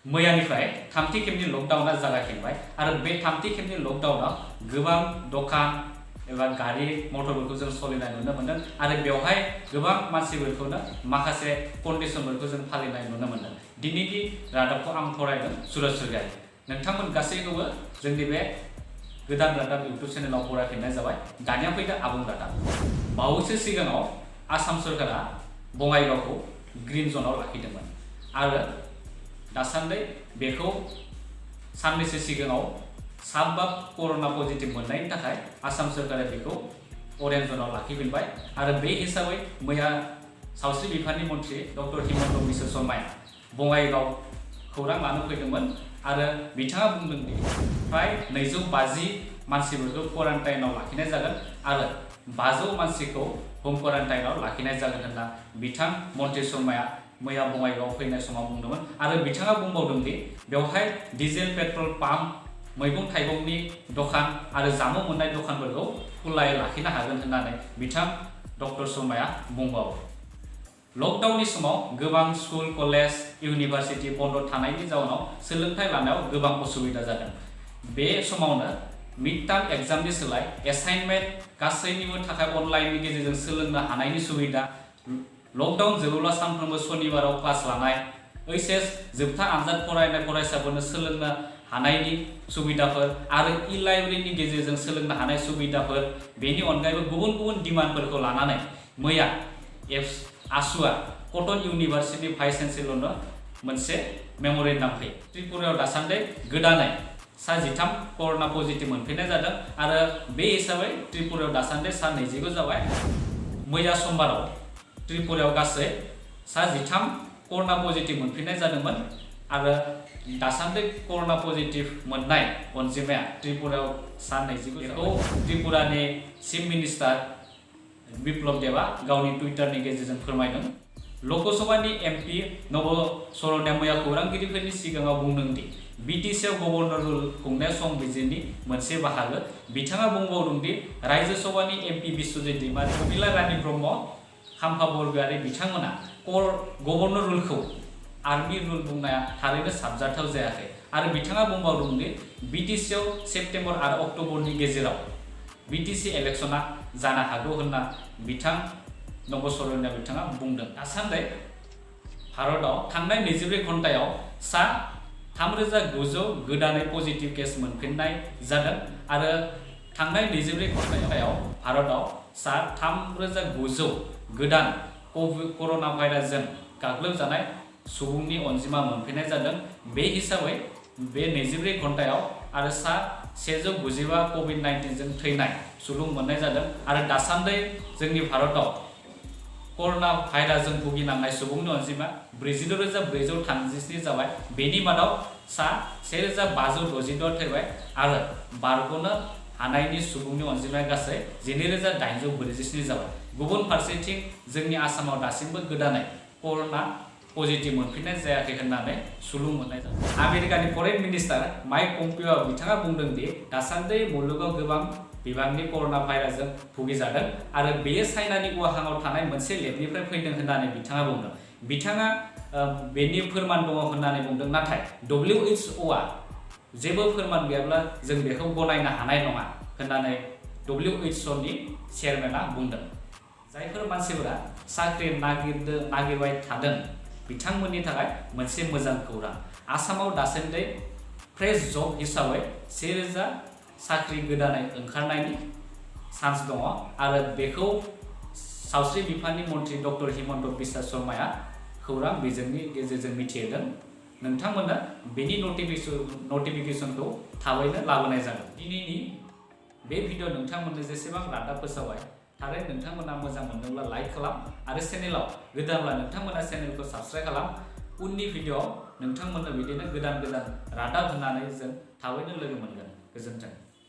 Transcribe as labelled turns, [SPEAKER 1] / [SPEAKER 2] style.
[SPEAKER 1] मैयानिफ्राय थामथि खेबनि लकडाउना जागायफिनबाय आरो बे थामथि खेबनि लकडाउनाव गोबां दखान एबा गारि मटरफोरखौ जों सलिनाय नुनो मोनदों आरो बेवहाय गोबां मानसिफोरखौनो माखासे कन्डिशनफोरखौ जों फालिनाय नुनो मोनदों। दिनैनि रादाबखौ आं फरायदों सुरज सरगयारी। नोंथांमोन गासैखौबो जोंनि बे गोदान रादाब इउट्युब चेनेलाव बरायफिननाय जाबाय। दानिया फैदो आबुं रादाब। बावैसो सिगाङाव आसाम सरकारा बङाइगावखौ ग्रीन ज'नाव लाखिदोंमोन आरो दासान्दि बेखौ साननैसो सिगाङाव साबा कर'ना पजिटिभ मोननायनि थाखाय आसाम सरकारा बेखौ अरेन्ज ज'नाव लाखिफिनबाय आरो बे हिसाबै मैया सावस्रि बिफाननि मन्थ्रि डक्टर हिमन्त बिश्व शर्माया बङाइगाव खौरां लानो फैदोंमोन आरो बिथाङा बुंदों दि फ्राय 250 मानसिफोरखौ क्वारान्टाइनाव लाखिनाय जागोन आरो 500 मानसिखौ हम क्वारान्टाइनाव लाखिनाय जागोन होनना बिथां मन्थ्रि शर्माया मैया बङाइगाव फैनाय समाव बुंदोंमोन आरो बिथाङा बुंबावदों दि बेवहाय डिजेल पेट्रल पाम्प मैगं थाइगंनि दखान आरो जामुं मोननाय दखानफोरखौ खुलायै लाखिनो हागोन होननानै बिथां डक्टर शर्माया बुंबावो। लकडाउननि समाव गोबां स्कुल कलेज इउनिभार्सिटि बन्द थानायनि जाउनाव सोलोंथाइ लानायाव गोबां असुबिदा जादों। बे समावनो मिड टार्म एग्जामनि सोलाय एसाइनमेन्ट गासैनिबो थाखाय अनलाइननि गेजेरजों सोलोंनो हानायनि सुबिदा, लकडाउन जोबोब्ला सानफ्रोमबो सनिबाराव क्लास लानाय, ओइचएस जोबथा आनजाद फरायनाय फरायसाफोरनो सोलोंनो हानायनि सुबिदाफोर आरो ई-लाइब्रेरिनि गेजेरजों सोलोंनो हानाय सुबिदाफोर, बेनि अनगायैबो गुबुन गुबुन डिमान्डफोरखौ लानानै मैया आसुआ कटन इउनिभार्सिटि भाइस चेन्सेलरनो मोनसे मेम'रेन्डाम होयो। त्रिपुरायाव दासान्दि गोदानै 13 कर'ना पजिटिभ मोनफिननाय जादों आरो बे हिसाबै त्रिपुरायाव दासान्दि 29 जाबाय। मैया समबाराव त्रिपुरायाव गासै 13 कर'ना पजिटिभ मोनफिननाय जादोंमोन आरो दासान्दि कर'ना पजिटिभ मोननाय अनजिमाया त्रिपुरायाव 29। बेखौ त्रिपुरानि चिफ मिनिस्टार बिप्लब देबा गावनि टुइटारनि गेजेरजों फोरमायदों। लकसभानि एमपि नब सर'नाया मैया खौरांगिरिफोरनि सिगाङाव बुंदों दि बिटिसिआव गभर्नर रुल खुंनाया संबिजिरनि मोनसे बाहागो। बिथाङा बुंबावदों दि राज्य सभानि एमपि बिश्वजित दैमारी, प्रमिला रानी ब्रह्म, खाम्फा बरगयारी बिथांमोना गभर्नर रुलखौ आर्मि रुल बुंनाया थारैनो साबजाथाव जायाखै आरो बिथाङा बुंबावदों दि बिटिसिआव सेप्तेम्बर आरो अक्ट'बरनि गेजेराव बिटिसि इलेक्शना जानो हागौ होनना बिथां नब सर'नाया बिथाङा बुंदों। दासान्दि भारतआव थांनाय 24 घन्टायाव सा 3900 गोदानै पजिटिभ केस मोनफिननाय जादों आरो थांनाय 24 घन्टायाव भारतआव सा 3900 गोदान कर'ना भाइरासजों गाग्लोबजानाय सुबुंनि अनजिमा मोनफिननाय जादों। बे हिसाबै बे 24 घन्टायाव आरो सा 195 कभिड-19 थैनाय सुबुं मोननाय जादों आरो दासान्दि जोंनि भारतआव कर'ना भाइरासजों भुगिनांनाय सुबुंनि अनजिमा 46,437 जाबाय। बेनि मादाव सा 1,566 थैबाय आरो बारग'नो हानायनि सुबुंनि अनजिमाया गासै 12,847 जाबाय। गुबुन फारसेथिं जोंनि आसामाव दासिमबो गोदानै कर'ना पजिटिभ मोनफिननाय जायाखै होननानै सुलुं मोननाय जादों। आमेरिकानि फरेन मिनिस्टार माइक पम्पिअ'आ बिथाङा बुंदों दि दासान्दि मुलुगाव गोबां बिबांनि कर'ना भाइरासजों भुगिजादों आरो बेयो चाइनानि उहाङाव थानाय मोनसे लेबनिफ्राय फैदों होननानै बिथाङा बुंदों। बिथाङा बेनि फोरमान दङ होननानै बुंदों, नाथाय WHOआ जेबो फोरमान गैयाब्ला जों बेखौ गनायनो हानाय नङा होननानै WHOनि चेयारमेनआ बुंदों। जायफोर मानसिफोरा साख्रि नागिरबाय थादों बिथांमोननि थाखाय मोनसे मोजां खौरां। आसामाव दासान्दि फ्रेश जब हिसाबै 1000 साख्रि गोदानै ओंखारनायनि चान्स दङ आरो बेखौ सावस्रि बिफाननि मन्थ्रि डक्टर हिमन्त बिश्व शर्माया खौरां बिजोंनि गेजेरजों मिथिहोदों। नोंथांमोना बेनि नटिफिकेसनखौ थाबैनो लाबोनाय जागोन। दिनैनि बे भिडिअ नोंथांमोननो जेसेबां रादाब फोसावबाय थारैनो नोंथांमोना मोजां मोनदोंब्ला लाइक खालाम आरो चेनेलाव गोदानब्ला नोंथांमोना चेनेलखौ साबस्क्राइब खालाम। उननि भिडिअआव नोंथांमोननो बिदिनो गोदान रादाब होननानै जों थाबैनो लोगो मोनगोन। गोजोन्थों।